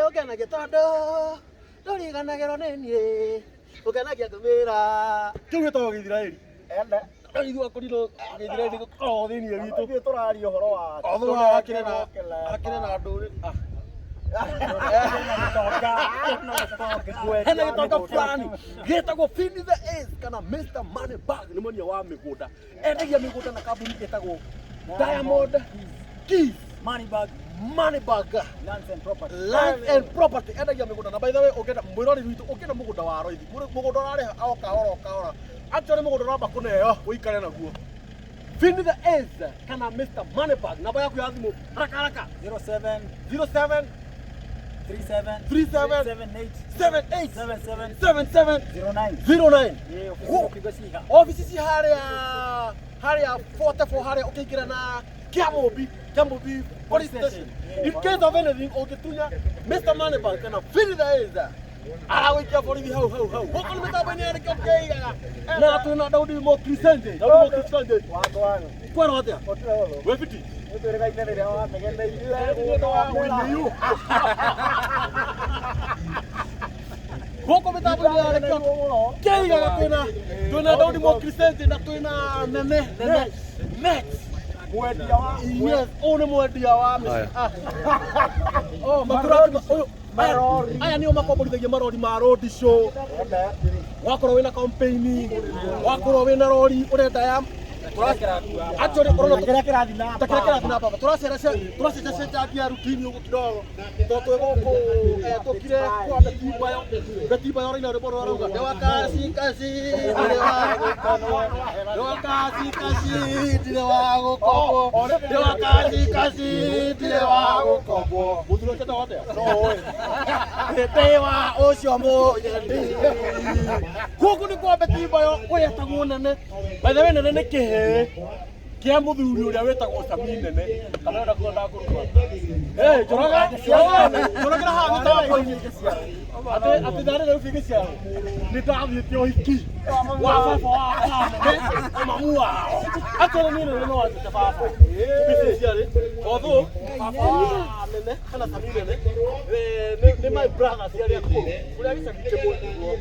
Ũngenagia tondũ ndũriganagĩrwo nĩ niĩ, ũngenagia ngũmĩra. Kĩu gĩtagwo Gĩithiraeli. Ene. No ithuĩ akũrinũ Gĩithiraeli gĩkoragwo thĩinĩ witũ. Ithuĩ tũraria ũhoro wa Although hakĩrĩ na hakĩrĩ na ndũrĩrĩ. Ah. Hena gĩtonga fulani gĩtagwo Fini the Ace kana Mr Moneybag, nĩ mwendia wa mĩgũnda, endagia mĩgũnda na kambuni ĩtagwo Diamond Keys. Moneybag. Moneybag. Lands and Property. Land and Property, endagia mĩgũnda. Na by the way, ũngĩenda mwĩrori witũ, ũngĩenda mũgũnda wa raithi, mũgũnda ũrarĩha o kahora o kahora, actually mũgũnda ũramba kũneo ũikare naguo, Fini the Ace kana Mr Moneybag, namba yaku ya thimũ haraka haraka. 07 07 37 37 78 78 77 77 09. 09. Yeah, Gu- ofisi ciha. Ofici ci harĩa 44 harĩa ũkĩingĩra na Kĩamũmbi, Kĩamũmbi police station. In case of anything, ũngĩtunya Mr Moneybag kana Philly the Ace, aragũikia borithi hau hau hau. Gũkũ nĩ mĩtambo-inĩ ya nĩkĩo kĩigaga na twĩna Daudi Mokrisende. Daudi Mokrisende. Wagwan. Kwerwo atĩa? Gũtirĩ ũru. Wĩ fiti? Nĩtwĩrĩgaine rĩrĩa wanegeneire. Gũkũ mĩtambo-inĩ ya nĩkĩo kĩigaga twĩna Daudi Mokrisende na twĩna Nene Nene Next. Mwendia wa Yes, ũyũ nĩ mwendia wa mĩci. Ah. Oh, maturati ũyũ Marori. Aya nĩo makomborithagia marori ma road show. Wakorwo wĩna campaign, wakorwo wĩna rori ũrenda ya actually ũrona kĩrĩa kĩrathiĩ na ta kĩrĩa kĩrathiĩ na baba, tũracenjacenjangia rutini ũguo kidogo tondũ twĩ gũkũ, tũkire kwa Betimbayo. Betimbayo ũraina rwĩmbo rũrĩa rauga ndĩ wa kaci kaci ndirĩ wa gũkomwo, ndĩ wa kaci kaci ndirĩ wa gũkomwo, ndĩ wa kaci kaci ndirĩ wa gũkomwo. Mũthuri ũcio etagwo atĩa? Ndĩ wa ũcio mũnyendi. Gũkũ nĩ kwa Betimbayo ũrĩa etagwo Nene. By the way, Nene nĩ kĩhĩĩ kĩa mũthuri ũrĩa wĩtagwo Sami Nene. Kana ũrenda kuga ndakũruma? Eh, njũraga njũragĩra haha mĩtambo-inĩ atĩ ndarĩ rĩu gĩciaro nĩ ndathiĩte ũhiki wa baba wa Nene na mamu wao. Actually niĩ Nene no anjĩte baba tubiciciarĩ, although baba wa Nene kana Sami Nene, nĩ my brothers arĩa akũrũ kũrĩa gĩcagi kĩmwe.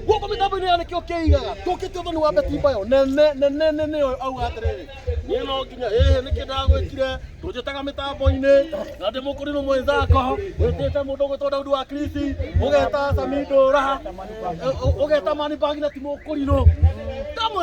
Gũkũ mĩtambo-inĩ ya nĩkĩo kĩigaga tũkĩte ũthoni wa Betimbayo. Nene Nene Nene ũyũ auga atĩrĩrĩ, niĩ no nginya ĩhĩ nĩkĩ ndagwĩkire tũnjĩtaga mĩtambo-inĩ na ndĩ mũkũrinũ mwenzako, wĩtĩte mũndũ ũgwĩtwo Daudi wa Krisi, ũgeta Sami Ndũra, ũgeta Manibagi na ti mũkũrinũ. Ndamwĩra.